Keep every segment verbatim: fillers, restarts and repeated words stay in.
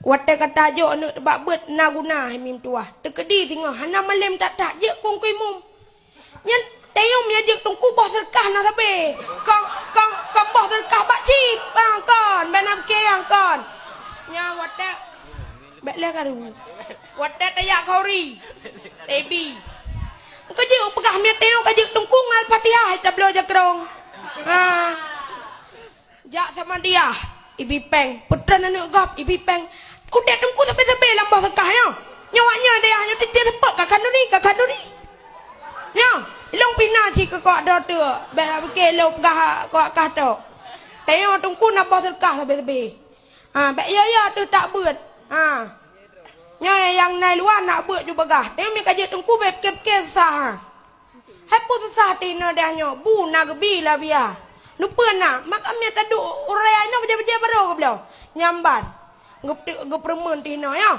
Watée ka tajok aneuëk bak beuet na guna hai mim tuwah. Teukeudi singoh hana malem that-that jeuet keu Teungku Imum. Nyan tayong mia jeuet Teungku boh seudeukah na sabe. Kon, kon, kon boh seudeukah bak cit. Bang kon, bak na bukée nyang kon. Nya watée bék lé karu. Watée tajak khauri. Tebi. Engkau jeuet peugah mia tayong ka jeuet Teungku ngon Al-Fatihah tabloe jakrong. Ha. Jak Samadiyah, ibi péng. Peutreun aneuëk gob, ibi péng. Udeb Teungku sabe-sabe lam boh seudeukah nyoe. Nyoe awak nyoe dayah nyoe teutie seupôt ka khanduri, ka khanduri. Nyoe, ilong pih na cit keu kawak droe teuk. Bék na pike lôn peugah kawak kah tok. Tayong Teungku na boh seudeukah sabe-sabe. Ha, bék yo-yo teuh tak beuet. Ha. Nyoe nyang na luwa nak beuet ju bagah. Tayong mie ka jeuet Teungku bék pike-pike sah. Ha. Hai peue susah teuh inoe dayah nyoe, bu na geubi lam biya. Nupeue na, maka mie taduek urai inoe bajée-bajée barô geubloe. Nyamban. Geupe-, geupeureumeun teuh inoe, ya.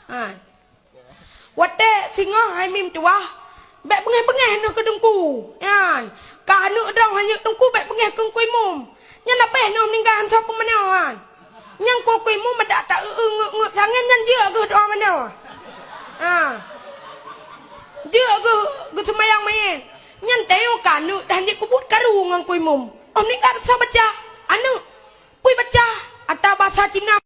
Ha. Watée singoh hai mim tuwah, bék beungéh-beungéh neuh keu Teungku. Nyan, ka aneuëk droe hana jeuet Teungku bék beungéh keu Teungku Imum. Nyan leubeh nyoe meuninggai han soe peumanoe nyan. Nyang kukui mu meudak ta eu-eu ngeut-ngeut sangen nyan jeuet geuh doa manoe. Ha. Jeuet geuh geuseumayang manyét. Nyan tayong ka aneuëk dan jikubuet karu ngon kui mum. Oh, meuninggai soe baca? Aneuëk. Kui baca? Ata basa Cina.